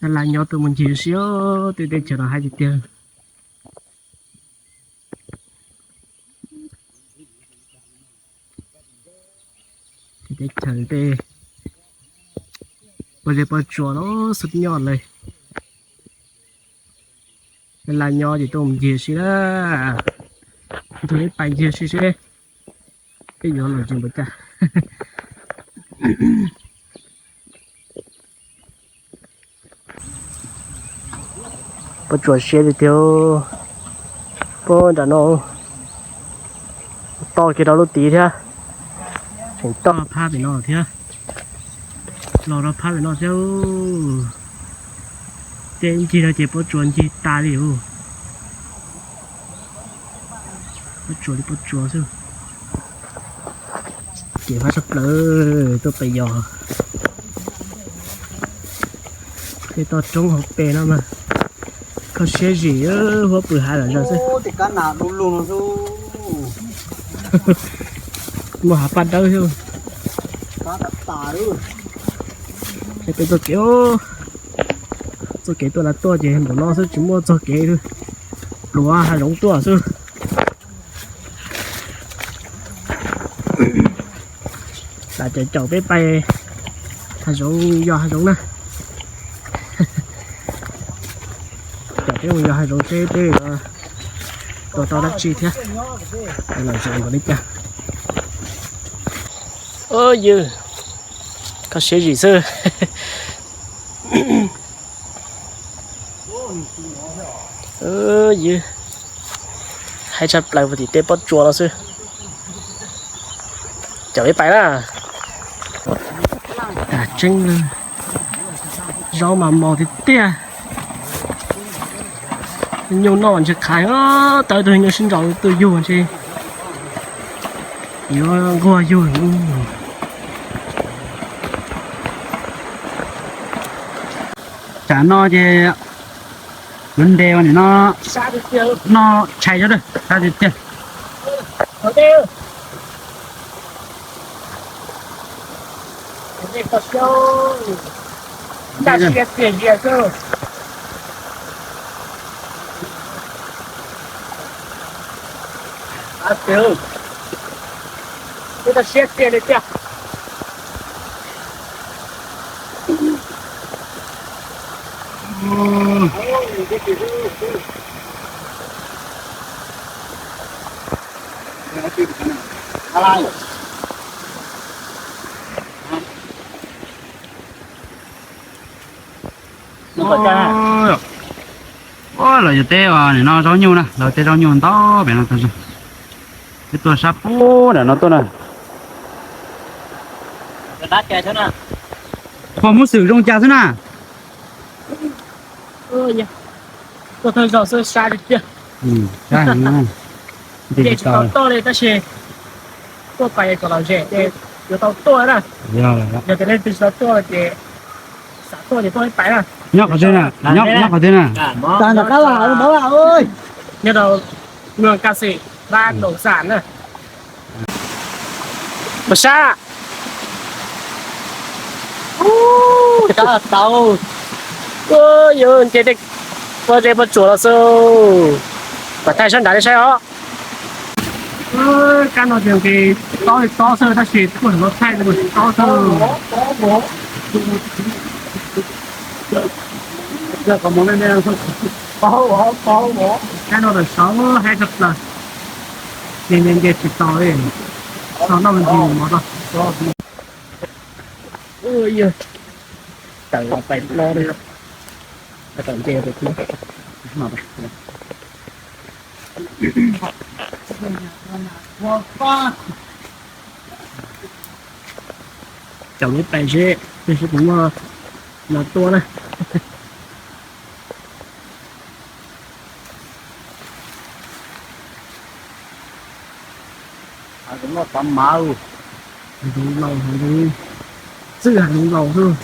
Lam nyob tuaj mus ncig si, tej teb chaws no haib tiag tiag. Teb chaws tej pob zeb pob tsuas los xub nyob lawm. Lam nyob ces tuaj mus ncig si na, tuaj ib pais ncig si seb peb yuav los ntsis npaum cas. Pob tsuas siab tiag tiag, pob nram no to kiag rau lub tid thiab, tseem to phab pem no thiab, los rau phab pem no thiab. Tej ncig no ces pob tsuas ncig tas li. Pob tsuas li pob tsuas xwb. Ces fab tshaj plaws tuaj pem yos. Tej toj roob hauv pes no mas kho siab zim, huab pw hav zom zaws xwb. Muaj hav paj dawb xwb. Peb txoj kev, txoj kev tuaj na tuaj ces npaum no xwb tsis muaj txoj kev pluav hav zoov tuaj xwb. Lam caum caum peb pais hav zoov yos hav zoov na. Caum peb mus yos hav zoov seb peb tua tau dab tsi thiab, los zoo npaum li cas. Ywg, kho siab zim xwb. Ywg, haib tshaj plaws puag tim tej pob tsuas no xwb. Caum peb pais na. Tseeb, zaub mas mos tiag tiag. Nyuj noj ntshe qhaiv, tawm tus nyuj sib nraus tuaj yug ntshe yuav nquag yug. Tsam no ces yuav ntes ua nim no, no tshais zog, sab tiag tiag. Tau siab tiag li tiag. Lawv yog teb nim no zaub nyuj na, lawv teb zaub nyuj ntau pem no tag zog. Peb tuaj sab pub nram no tuaj na. Pog muab xwm zoo cas xwb na. Tuaj thawj zaug xwb sab tiag tiag. Ces tsis tau tuaj li tab sis tuaj pais kom lom zem ces yuav tau tuaj na. Yog tias leej twg tsis tau tuaj ces xav tuaj ces tuaj ib pais na. Nyob qhov twg na? Nyob qhov twg na? Nyob rau Mường Cà Sỉ, Ba Đổ Sản na. Pab sab. Tau, yuav nce tej pob zeb pob tsuas los xwb. Kom thaij sab nrad li saib os. Kab no ces nqis tob li tob xwb tab sis kuj tsis tau thaij li tsis tob xwb. Kab no tawm saud haib tshaj plaws, nce nce tsis tau li, tau noj me ntsis mov tau. Tawm los pais no li, tawm nce pais. Caum lub pais seb, seb puas muaj no tuaj na. Hav zoov laus, hav zoov, txwj hav zoov laus xwb.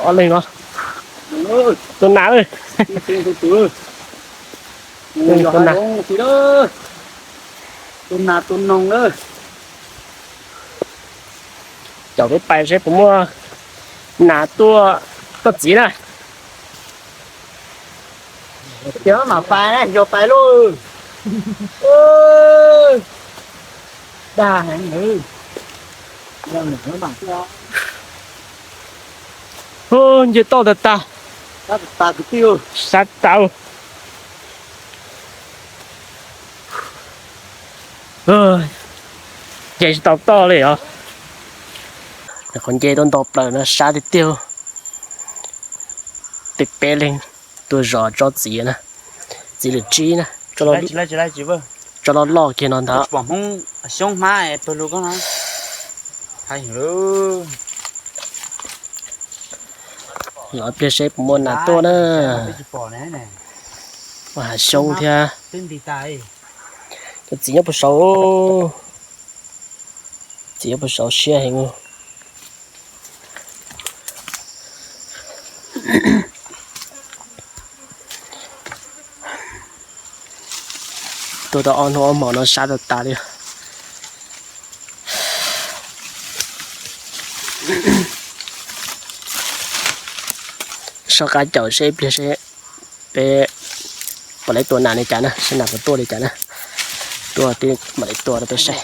Ob leeg os. Tua nas, tua nas, tua nas. Caum peb pais seb puas muaj nas tuaj, tuaj txiv na. Tias mam pais na, yog pais lauj. Dag heev. Nce toj tag tag. Sab tau. Nce tsis tau toj li os. Qhov nce tuaj nto plaws no sab tiag tiag. Tej peb leeg tuaj zov tsob txiv na, txiv lwm tsib na, tsob loj loj kiag no ntag. Los ib pliag seb puas muaj nas tuaj na. Ua hav xyoob thiab. Cov txiv nyob puag saud, txiv nyob puag saud siab heev. Tuaj tau ob hnub ob hmo no sab tag tas li. Soj qab caum seb ib pliag seb peb puas li tua nas li cas na, seb nas puas tuaj li cas na. Tuaj twb mam li tua rau peb saib.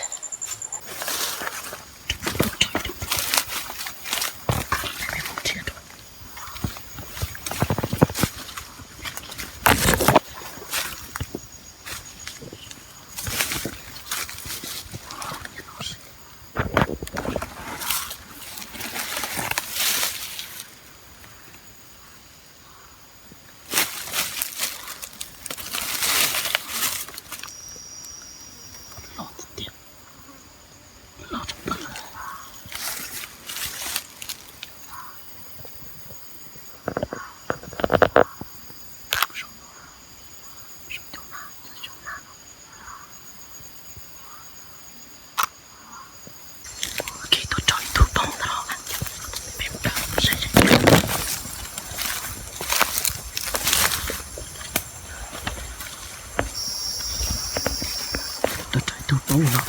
Tuaj raws ib tug poob no.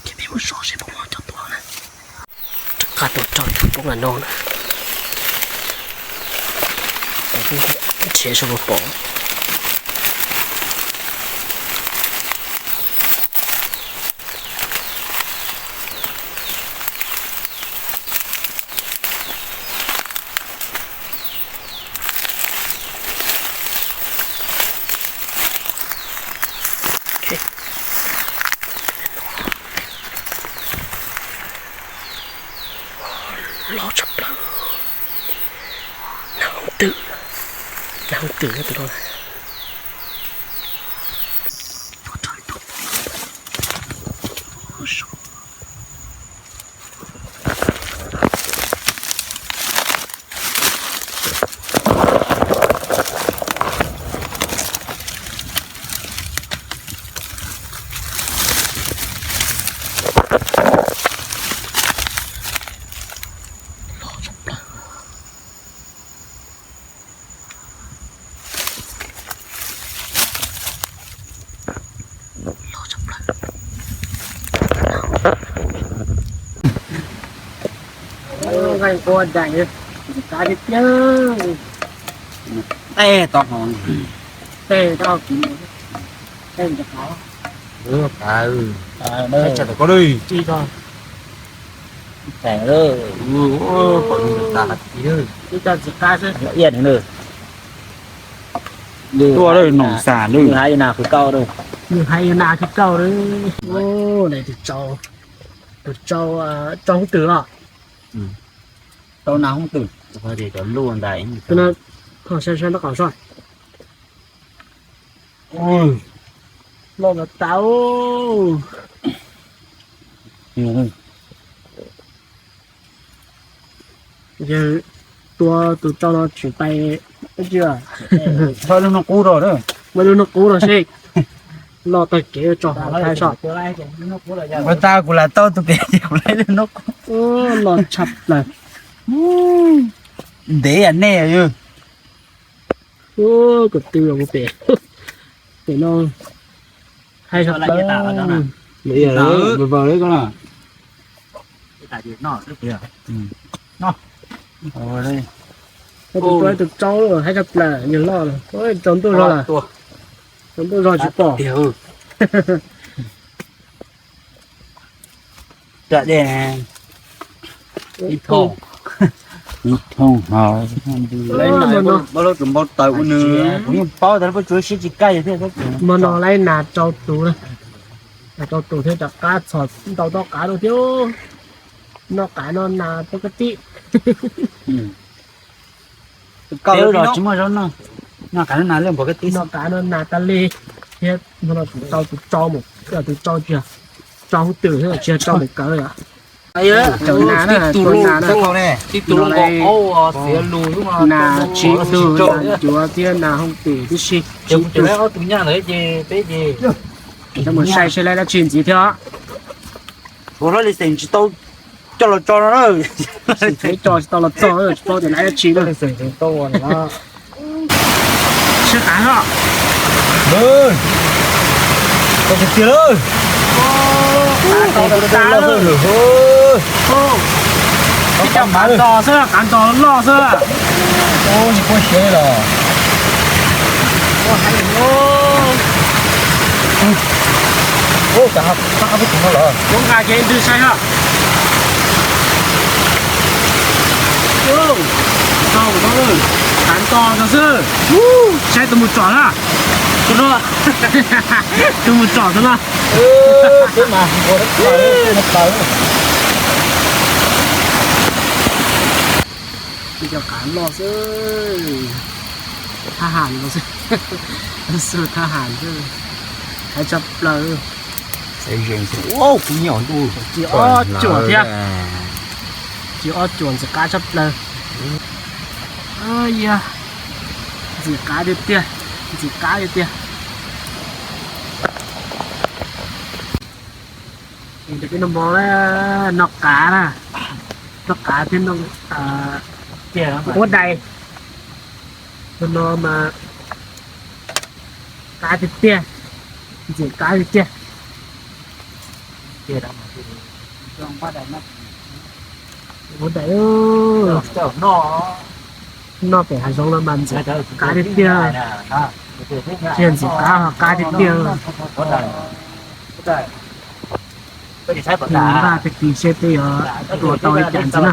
Ces peb mus so seb puas muaj cov tuaj na. Rov qab tuaj raug ib tug poob nram no na. Nrhiav seb puas pom. Loj tshaj plaws. Nag hoob twm, nag hoob twm tus no. Ua daim, ntxim qab tiag tiag. Tej tau hov, tej tau hov, tej ntxim qab. Qab, qab, qab. Ib co ntxim qab xwb. Tuaj lawm, noom xam lawm. Nws hais nas kwv kauj lawm. Nws hais nas kwv kauj lawm. Tus tsau, tus tsau, tsau hoob twm os. Rau nas hoob twm. Tus no ho saib saib nraub qaum soj. Loj tas tas. Yawg tua tus tsau no tseem pais dab tsi? Tso lub hnub qub rau, muab lub hnub qub rau seb loj tag kev tso hauv thaij soj. Ua tas kuv lam tau tus pem ces kuv laib lub hnub qub. Loj tshaj plaws. Ntev yam nej yog. Ua, koj twb los mus pem, pem no haib tshaj plaws. Tus tua tus tsau haib tshaj plaws, yawg loj lawm. Tsaus ntuj zog lawm, tsaus ntuj zog tsis pom. Ib thooj, ib thooj hauv. Muaj no lawv tsuas npau taws ua nws, kuv yeej paub tas lawv puab tsuav siab tsis kaj thiab. Muaj no lawv nas rau tus, nas rau tus thiab rov qab txhom ntau tob qav rau thiab. Noj qav no nas pov ka tib. Koj lub los tsis muaj zaub noj, noj qav no nas lawm pov ka tib. Noj qav no nas tas li thiab. Muaj no tus tsau, tus tsau mus, tus tsau tsis yog tsau hoob twm thiab, tsis yog tsau mus kawv yom. Cov nas na, tus nas na, nas tsib tug, nas cuav thiab nas hoob twm tib si. Cov mus saib seb lawv dab tsi ntxiv thiab. Ua hlob li xeem tsis tau coj los tso no na. Xeem tsis tau los txog, tsis paub tias lawv dab tsi na. Sib qav no. Tau tiag tiag lawm. Qav tos loj xwb. Ib co qav tos xwb, qav tos loj xwb. Ua tsis pub siav li los. Muab nqa ces ntws saib os. Qav tos no xwb. Saib tus mus tsom na. Tus mus tsom tus no. Ib co qav loj xwb. Thab ham los xwb. Xwb thab ham xwb. Haib tshaj plaws. Tsis ob cuam thiab. Tsis ob cuam, ntxim qab tshaj plaws. Ntxim qab tiag tiag, ntxim qab tiag tiag. Peb noj mov na, noj qav na, noj qav thiab noj huab dais. Tus no mas qab tiag tiag, ntxim qab tiag tiag. Huab dais, noj pem hav zoov no mas ntxim qab tiag tiag, tsis yog ntxim qab ho qab tiag tiag. Npaj tag kis seb peb yuav tua tau li cas ntxiv na,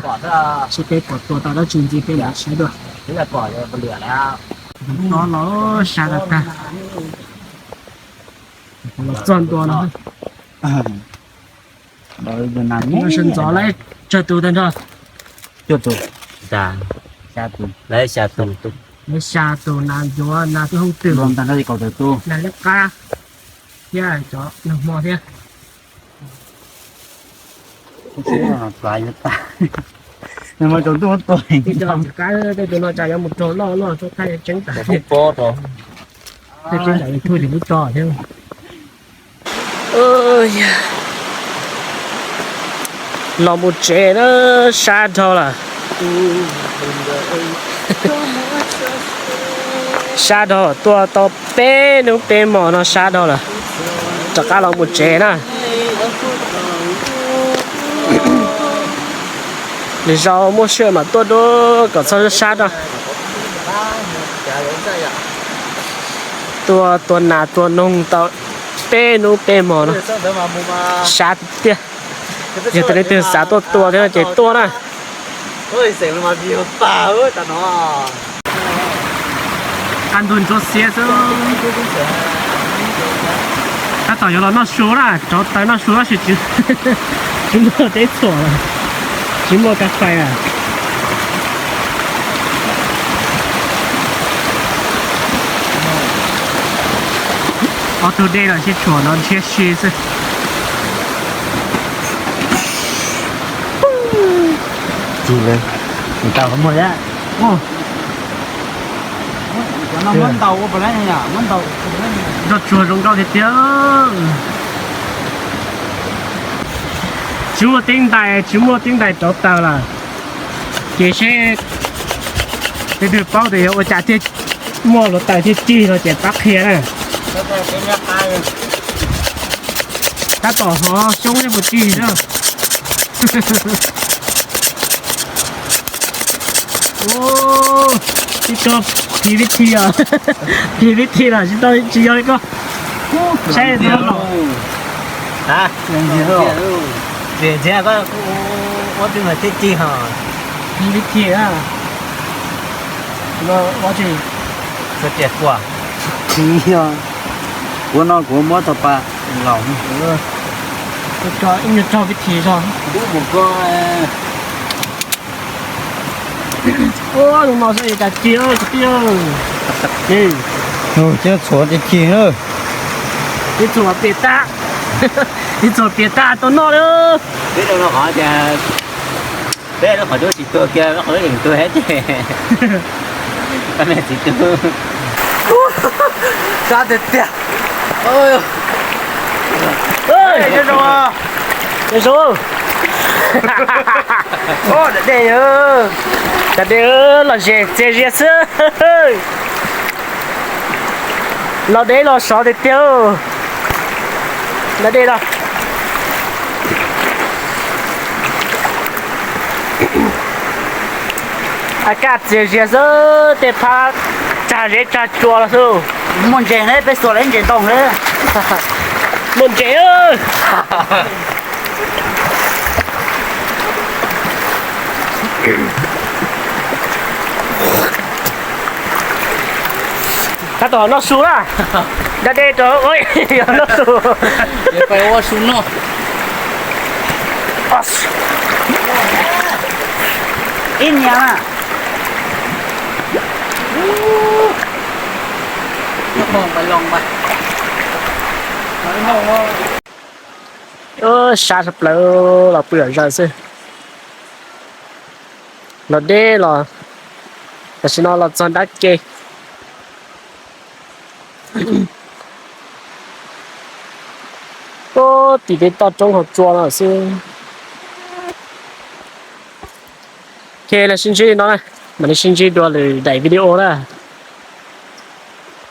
seb peb puas tua tau dab tsi ntxiv peb mam saib dua. Tus no los sab tag tag, los txog ntua no. Sawv ntxov lawm tsawg tus tag nrho? Cuaj tus. Lawv xya tus, lawv xya tus nas yuav nas twb hoob twm, nas liab qab thiab cov nag hmo thiab. Tus no cas yuav mus raug loj loj, thaij tseeb tas, thaij tseeb tas YouTube tsis muab tso thiab. Los mus tsev na, sab dhau lawm. Sab dhau, tuaj tau peb hnub peb hmos no sab dhau lawm. Rov qab los mus tsev na. Lwm zaus muaj sij mam tuaj dua kom txhob sab na. Tuaj tua nas tua noog tau peb hnub peb hmos no, sab tiag. Yog tias leej twg xav tuaj tua thiab no ces tuaj na. Qab ntug ntsuab xiab xwb. Tab tom yuav los noj su na, rauv taws noj su tab sis tsis muaj teb txhuam, tsis muaj kas fais lawm. Ob tug dej los sib tshuam no nrhiab si xwb. Tsis lawm, tau qhov muag thiab. Nroj tsuag zoo nkauj tiag tiag. Tsis muaj teeb ntais, tsis muaj teeb ntais rauv taws lawm. Ces seb leej twg paub tias yuav ua cas thiaj muaj hluav taws thiaj cig no ces pab qhia na. Tab tom hov xyoob thiab puas cig na. Tsis tau phim vib thi os. Phim vib thi los tsis tau, tsis yog li koj. Saib tau los. Ua twb mas thiaj cig hos. Phim vib thi a. Ua tsis, kuv no kuv muab tau pa laus. Ib nyuag tsaug vib thi zog. Ua zoo no xwb cas cig kwv tij. Ces txhuam ces cig na. Ib txhuam piam tag, ib txhuam piam tag tau noj lawm. Peb qhov, peb lub qhov dub tsis tuag kiag, lub qhov dub yeej tuag thiab ces pab me txiv tub. Sab tiag tiag. Nyob zoo, nyob zoo. Cov dej, cov dej los zes txias zias xwb. Los deb los sov tiag tiag. Los dej los. A kaj txias zias xwb, tej phab tsag zeb tsag tsua los xwb. Muaj ntses ne, peb xuas lawv ntses ntoo ne. Muaj ntses. Tab tom noj su na. Da dej rau noj su. Ua su noj. Ib niam. Sab sab plaws los pw zom zaws xwb. Los deb los, tam sim no los txog nrab ke. Ub, tim tej toj roob hauv tsua no xwb. Ok, los sib ntsib li no na, mam li sib ntsib dua lwm daim video na.